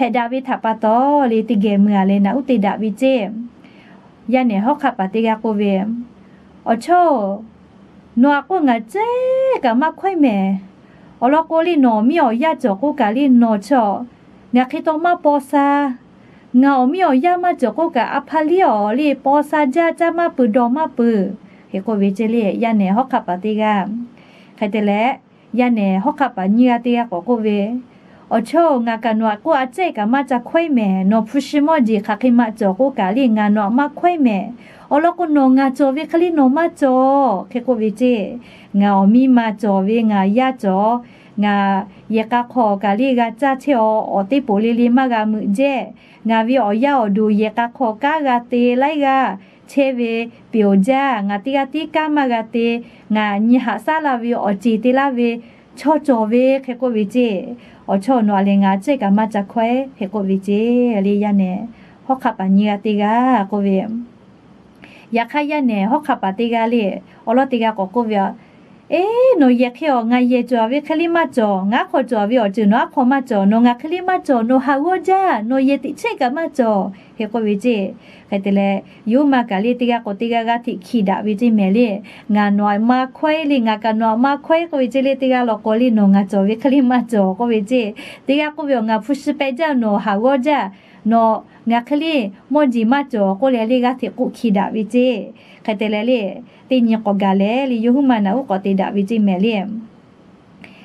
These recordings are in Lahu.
hpehꞈ daꞈ ve htaꞈ pa taw le, teˇ geh mui-a leh naꞈ uˉ te daꞈ ve ceˇ. Yaˇ nehˬ hawˉ hk'aˆ paˍ teˇ g'aˇ k'oˆ ve, Awˬ chawˇ-oˬ, nawˬ aꞈ k'oˆ ngaˬ ceˇ kaꞈ maˇ hkawehˉ mehˍ. Awˬ lawn k'o le, nawˬ miˇ awˬ yaˇ cawˬ k'oˆ kaꞈ le nawˬ chi ngaˬ hk'e taw maˇ paw sha. Ngaˬ awˬ miˇ awˬ yaˇ maˇ cawˬ k'oˆ kaꞈ, a hpaˇ liˇ awˬ le paw sha jaˇ, caˇ maˇ peuˬ dawˬ maˇ peuˬ, hk'e k'oˆ ve ceˇ le. Yaˇ nehˬ hawˉ hk'aˆ paˍ teˇ g'aˇ hk'e te leh, yaˇ nehˬ hawˉ hk'aˆ paˍ nyiˇ g'aˇ teˇ g'aˇ k'awꞈ k'oˆ ve, Awˬ chawˇ-oˬ, ngaˬ kaꞈ nawˬ aꞈ k'oˆ a ceˇ kaꞈ maˇ ca hkawehˉ mehˍ. Nawˬ hpu shi mawˇ jeˬ hk'aˬ hk'e maꞈ cawˬ k'oˆ kaꞈ le ngaˬ nawˬ aꞈ maˇ hkawehˉ mehˍ. Awˬ lawn k'o, nawˬ ngaˬ cawˬ ve hk'e le nawˬ maˇ cawˬ, hk'e k'oˆ ve ceˇ. Ngaˬ awˬ miˇ ma cawˬ ve, ngaˬ yaˇ cawˬ, ngaˬ yehˬ k'a hk'aw kaꞈ le g'a caˇ chehˇ-aw, awˬ teˇ poˍ le le maˇ g'a meuꞈ jehˇ. Ngaˬ ve awˬ yaˇ awˬ duˬ yehˬ k'a hk'aw kanˉ g'a te laiˉ g'aˇ chehˇ ve, peuˬ-oˬ jaˇ. Ngaˬ teˇ g'aˇ tiˉ kanˉ maˇ g'a te. Ngaˬ nyi haꞈ shaˉ laˇ ve awˬ ceˬ te laˇ ve chaw cawˬ ve, hk'e k'oˆ ve ceˇ. Awˬ chawˇ nawˬ aꞈ lehˬ ngaˬ ceˇ kaꞈ maˇ ca hkawehˉ, hk'e k'oˆ ve ceˇ le. Yaˇ nehˬ hawˉ hk'aˆ paˍ nyiˇ g'aˇ teˇ g'aˇ k'oˆ ve, Yaꞈ hk'aˇ yaˇ nehˬ hawˉ hk'aˆ paˍ teˇ g'aˇ le, awˬ lawˉ teˇ g'aˇ k'awꞈ k'oˆ ve, Eˇ, nawˬ yehˬ hk'e awˬ ngaˬ yehˬ cawˬ ve hk'e le maˇ cawˬ. Ngaˬ aˉ hk'aw cawˬ ve awˬ ceuˬ nawˬ aˉ hk'aw maˇ cawˬ. Nawˬ ngaˬ hk'e le maˇ cawˬ. Nawˬ haˍ g'awˇ jaˇ. Nawˬ yehˬ teꞈ chehˇ kaꞈ maˇ cawˬ, hk'e k'oˆ ve ceˇ. Hk'e te leh, yawˇ hui ma kaꞈ le teˇ g'aˇ k'awꞈ teˇ g'aˇ g'aˇ hteꞈ hkiˬ daꞈ ve ceˇ mehˍ le. Ngaˬ nawˬ aꞈ maˇ hkawehˉ le, ngaˬ kaꞈ nawˬ aꞈ maˇ hkawehˉ k'oˆ ve ceˇ le. Teˇ g'aˇ law k'o le nawˬ ngaˬ cawˬ ve hk'e le maˇ cawˬ k'oˆ ve ceˇ. Teˇ g'aˇ k'oˆ ve, Awˬ, ngaˬ hpu shi pehꞈ jaˇ, nawˬ haˍ g'awˇ jaˇ. Nawˬ ngaˬ hk'e le mawˇ jeˬ maˇ cawˬ k'oˆ leh le g'aˇ hteꞈ k'oˆ hkiˬ daꞈ ve ceˇ. Hk'e te leh le, teˇ nyi k'awꞈ gaˬ leh le yawˇ hui ma naꞈ uˉ k'awꞈ te daꞈ ve ceˇ mehˍ le.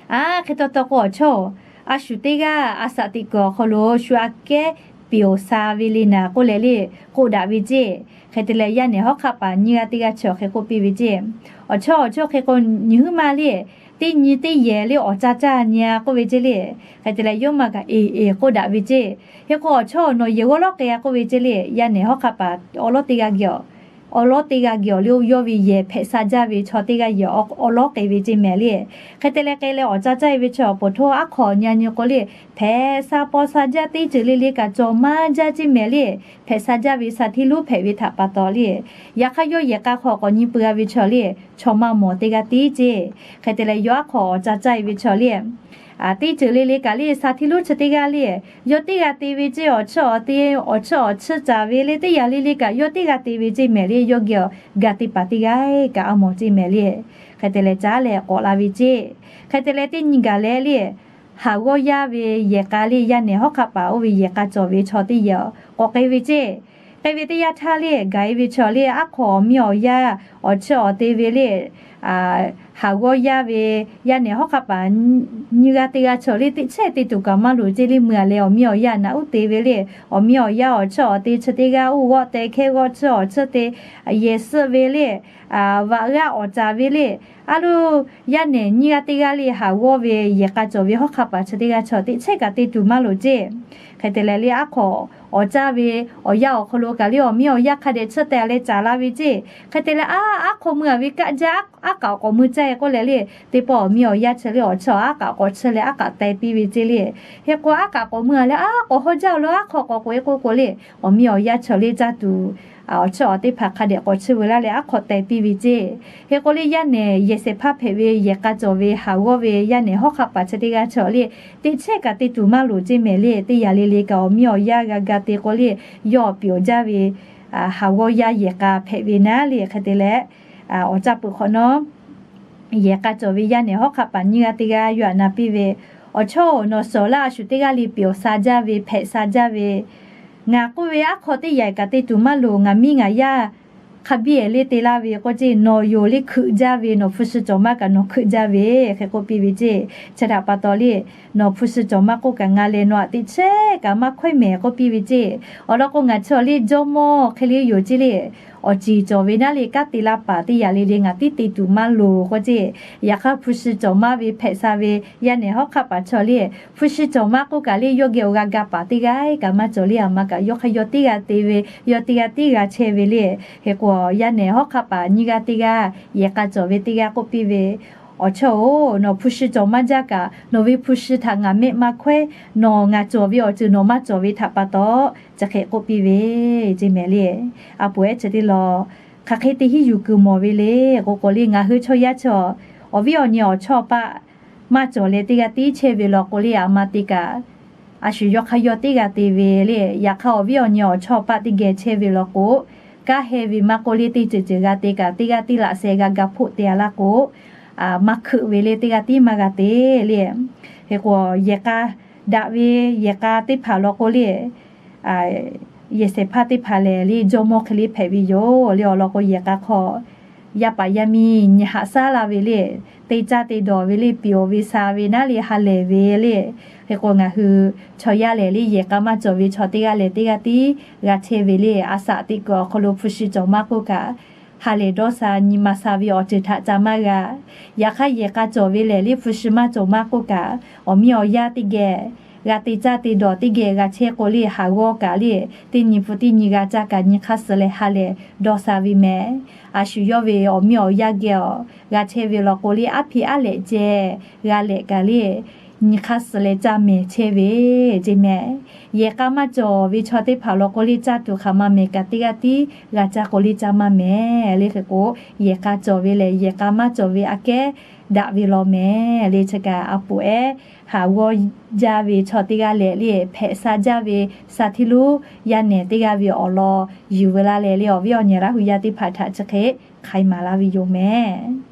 Aˉ, hk'e taw taw k'o awˬ chawˇ, a shu teˇ g'aˇ a shaꞈ teꞈ kuiˬ awˬ hk'aw lo shu aꞈ kehˉ peˍ awˬ sha ve le naˍ k'oˆ leh le k'oˆ daꞈ ve ceˇ. Hk'e te leh yaˇ nehˬ hawˉ hk'aˆ paˍ nyiˇ g'aˇ teˇ g'aˇ chi awˬ hk'e k'oˆ piˇ ve ceˇ. Awˬ chawˇ, awˬ chawˇ, hk'e k'o nyi hui ma le, teˇ nyi teˇ yehˬ le awˬ ca caˇ nyi-a k'oˆ ve ceˇ le. Hk'e te leh yawˇ hui ma kaꞈ eˍ eˍ k'oˆ daꞈ ve ceˇ. Hk'e k'o awˬ chawˇ nawˬ yehˬ g'awˇ lawˉ k'ai-a k'oˆ ve ceˇ le. Yaˇ nehˬ hawˉ hk'aˆ paˍ awˬ lawˉ teˇ g'aˇ geh awˬ, awˬ lawˉ teˇ g'aˇ geh awˬ le oˇ yawˇ ve yehˬ hpehꞈ sha jaˇ ve chaw teˇ g'aˇ yehˬ awˬ lawˉ k'ai ve ceˇ mehˍ le. Hk'e te leh k'ai leh awˬ ca caˇ-e ve chi awˬ poˬ htoˇ aˉ hk'aw nyi-a nyi k'o le, hpehꞈ sha paw sha jaˇ teˇ ceuˬ le le kaꞈ cawˬ maˇ jaˇ ceˇ mehˍ le. Hpehꞈ sha jaˇ ve sha htiˇ lonˉ hpehꞈ ve htaꞈ pa taw le, yaꞈ hk'aˇ yawˇ yehˬ k'a hk'aw k'awꞈ nyi peuˬ-a ve chaw le, chaw maˇ mawˬ teˇ g'aˇ tiˉ ceˇ. Hk'e te leh yawˇ aˉ hk'aw awˬ ca caˇ-e ve chaw le, teˇ ceuˬ le le kaꞈ le sha htiˇ lonˉ chi teˇ g'aˇ le, yawˇ teˇ g'aˇ te ve ceˇ. Awˬ chiˇ awˬ te, awˬ chiˇ awˬ chiˇ caˍ ve le teˇ yanˇ le le kaꞈ yawˇ teˇ g'aˇ te ve ceˇ mehˍ le. Yawˇ geh awˬ ga teˇ paˍ teˇ g'aˇ kaꞈ a mawˬ ceˇ mehˍ le. Hk'e te leh caˉ leh k'awꞈ la ve ceˇ. Hk'e te leh teˇ nyi gaˬ leh le, haˍ g'awˇ yaˇ ve yehˬ k'a le yaˇ nehˬ hawˉ hk'aˆ paˍ oˇ ve yehˬ k'a cawˬ ve chaw teˇ yehˬ k'awꞈ k'ai ve ceˇ. K'ai ve teˇ yanˇ htaˇ le gaˬ-e ve chaw le aˉ hk'aw awˬ miˇ awˬ yaˇ awˬ chiˇ awˬ te ve le, haˍ g'awˇ yaˇ ve yaˇ nehˬ hawˉ hk'aˆ paˍ nyiˇ g'aˇ teˇ g'aˇ chaw le teˇ chehˇ te tuˬ kaꞈ maˇ loˍ ceˇ le. Mui-a leh awˬ miˇ awˬ yaˇ naꞈ uˉ te ve le, awˬ miˇ awˬ yaˇ awˬ chiˇ awˬ te chi teˇ g'aˇ oˇ g'awˆ teh hkehˇ g'awˆ chiˇ awˬ chiˇ te yehˬ suhˆ ve le, vaꞈ g'aˇ awˬ caˍ ve le, a loˬ yaˇ nehˬ nyiˇ g'aˇ teˇ g'aˇ le haˍ g'awˇ ve yehˬ k'a cawˬ ve hawˉ hk'aˆ paˍ chi teˇ g'aˇ chaw teˇ chehˇ kaꞈ te tuˬ maˇ loˍ ceˇ. Hk'e te leh le aˉ hk'aw awˬ caˇ ve awˬ yaˇ awˬ hk'aw lo kaꞈ le awˬ miˇ awˬ yaˇ hk'a dehꞈ chiˇ teh leh caˍ la ve ceˇ. Hk'e te leh a, aˉ hk'aw mui-a ve kaˆ jaˇ, aˉ k'aꞈ k'awꞈ mui caˇ-e k'oˆ leh le, teˇ pawˆ awˬ miˇ awˬ yaˇ chi le awˬ chiˇ aˉ k'aꞈ k'awꞈ chiˇ leh aˉ k'aꞈ teh piˇ ve ceˇ le. Hk'e k'o aˉ k'aꞈ k'awꞈ mui-a leh aˉ k'awꞈ haw jaˇ-oˬ lo aˉ hk'aw k'awꞈ k'oꞈ-e k'oˆ k'o le, awˬ miˇ awˬ yaˇ chaw le caˇ tuˬ awˬ chiˇ awˬ teˇ hpaˍ hk'a dehꞈ k'awꞈ chiˇ ve laˇ leh aˉ hk'aw teh piˇ ve ceˇ. Hk'e k'o le yaˇ nehˬ yehˬ shehˍ hpaˇ hpehꞈ ve yehˬ k'a cawˬ ve haˍ g'awˇ ve yaˇ nehˬ hawˉ hk'aˆ paˍ chi teˇ g'aˇ chaw le, teˇ chehˇ kaꞈ te tuˬ maˇ loˍ ceˇ mehˍ le. Teˇ yanˇ le le kaꞈ awˬ miˇ awˬ yaˇ g'a ga te k'o le, yawˇ awˬ piˍ awˬ jaˇ ve haˍ g'awˇ yaˇ yehˬ k'a hpehꞈ ve naˉ le. Hk'e te leh awˬ caˇ peuˬ hk'awꞈ nawˉ yehˬ k'a cawˬ ve yaˇ nehˬ hawˉ hk'aˆ paˍ nyiˇ g'aˇ teˇ g'aˇ yawˇ htaꞈ na piˇ ve, Awˬ chawˇ-oˬ, nawˬ shawˍ laˇ a shu teˇ g'aˇ le peˍ awˬ sha jaˇ ve hpehꞈ sha jaˇ ve, ngaˬ k'oˆ ve aˉ hk'aw teˇ yanˇ kaꞈ te tuˬ maˇ loˍ. Ngaˬ miˇ ngaˬ yaˇ hk'a biˇ-ehˍ le te laˇ ve k'oˆ ceˇ. Nawˬ yoˬ le hkeuꞈ jaˇ ve, nawˬ hpu shi cawˬ maˇ kaꞈ nawˬ hkeuꞈ jaˇ ve, hk'e k'oˆ piˇ ve ceˇ. Chi htaꞈ pa taw le, nawˬ hpu shi cawˬ maˇ k'oˆ kaꞈ ngaˬ lehˬ nawˬ aꞈ teˇ chehˇ kaꞈ maˇ hkawehˉ mehˍ k'oˆ piˇ ve ceˇ. Awˬ lawn k'o ngaˬ chi awˬ le jawˇmawˇ hk'e le yoˬ ceˇ le. Awˬ ceˬ cawˬ ve naˉ le kanˉ te laˇ paˍ teˇ yanˇ le le ngaˬ tiˉ te tuˬ maˇ loˍ k'oˆ ceˇ. Yaꞈ hk'aˇ hpu shi cawˬ maˇ ve hpehꞈ sha ve yaˇ nehˬ hawˉ hk'aˆ paˍ chi awˬ le, hpu shi cawˬ maˇ k'oˆ kaꞈ le yawˇ geh awˬ g'a ga paˍ teˇ g'aˇ kaꞈ maˇ cawˬ le. Aˬ ma kaꞈ yawˇ hk'aˇ yawˇ teˇ g'aˇ te ve, yawˇ teˇ g'aˇ teˇ g'aˇ chehˇ ve le. Hk'e k'o yaˇ nehˬ hawˉ hk'aˆ paˍ nyiˇ g'aˇ teˇ g'aˇ yehˬ k'a cawˬ ve teˇ g'aˇ k'oˆ piˇ ve, Awˬ chawˇ-oˬ, nawˬ hpu shi cawˬ maˇ jaˇ kaꞈ nawˬ ve hpu shi htaꞈ ngaˬ mehˆ maˇ hkawehˉ. Nawˬ ngaˬ cawˬ ve awˬ ceuˬ nawˬ maˇ cawˬ ve htaꞈ pa taw chi hk'e k'oˆ piˇ ve ceˇ mehˍ le. A poˍ ehˉ chi teˇ lawˬ, hk'aˬ hk'e te hiˉ yuˬ kuiˬ mawˬ ve le k'oˆ k'o le, ngaˬ hui chaw yaˇ chaw awˬ viˉ awˬ nyi awˬ chawˇ paˆ maˇ cawˬ leh teˇ g'aˇ tiˉ chehˇ ve law k'o le, aˬ ma te kaꞈ a shu yawˇ hk'aˇ yawˇ teˇ g'aˇ te ve le. Yaꞈ hk'aˇ awˬ viˉ awˬ nyi awˬ chawˇ paˆ teˇ geh chehˇ ve law k'o, kanˉ heh ve maˇ k'oˆ le, teˇ ceuˬ ceuˬ g'a te kaꞈ teˇ g'aˇ teˇ laꞈ sheh g'a ga hpoˆ te a laˇ k'o, maˇ hkeuꞈ ve le, teˇ g'aˇ tiˉ maˇ g'a te le. Hk'e k'o, yehˬ k'a daꞈ ve yehˬ k'a teˇ hpaˍ law k'o le, yehˬ shehˍ hpaˇ teˇ hpaˍ lehˬ le, jawˇmawˇ hk'e le hpehꞈ ve yoˬ le. Awˬ lawn k'o, yehˬ k'a hk'aw yaˇ paˍ yaˇ miˇ nyi haꞈ shaˉ la ve le, te caˇ te dawˬ ve le, piˍ-oˬ ve sha ve naˉ le ha lehˬ ve le. Hk'e k'o, ngaˬ hui chaw yaˇ lehˬ le, yehˬ k'a maˇ cawˬ ve chaw teˇ g'aˇ lehˬ teˇ g'aˇ tiˉ g'a chehˇ ve le. A shaꞈ teꞈ kuiˬ awˬ hk'aw lo hpu shi cawˬ maˇ k'oˆ kaꞈ, ha lehˬ dawˇ sha nyi ma sha ve awˬ ceuˬ htaꞈ ca maˇ g'a. Yaꞈ hk'aˇ, yehˬ k'a cawˬ ve lehˬ le, hpu shi maˇ cawˬ maˇ k'oˆ kaꞈ, awˬ miˇ awˬ yaˇ teˇ geh g'a te caˇ te dawˬ, teˇ geh g'a chehˇ k'o le, haˍ g'awˇ kaꞈ le, teˇ nyi hpu teˇ nyi g'a caˇ kaꞈ, nyi hk'aˇ suh leh ha lehˬ dawˇ sha ve mehˍ. A shu yawˇ ve awˬ miˇ awˬ yaˇ geh awˬ g'a chehˇ ve law k'o le, aˉ hpiˇ aˉ lehꞈ ceh g'a lehꞈ kaꞈ le, nyi hk'aˇ suh leh caˇ mehˍ chehˇ ve ce mehˍ. Yehˬ k'a maˇ cawˬ ve chaw teˇ hpaˍ law k'o le, caˇ tuˬ hk'aˬ ma mehˍ kaꞈ, teˇ g'aˇ tiˉ g'a caˇ k'o le caˇ maˇ mehˍ le. Hk'e k'o, yehˬ k'a cawˬ ve lehˬ, yehˬ k'a maˇ cawˬ ve aꞈ kehˉ daꞈ ve law mehˍ le. Chi kaꞈ a poˍ ehˉ haˍ g'awˇ jaˇ ve chaw teˇ g'aˇ lehˬ le, hpehꞈ sha jaˇ ve sha hteˇ lonˉ yaˇ nehˬ teˇ g'aˇ ve awˬ lawn yuˬ ve laˇ leh le, awˬ viˉ awˬ nyi Laˇ hu yaˇ teˇ hpaˍ htaꞈ chi hk'e hk'ai maˍ laˇ ve yoˬ mehˍ.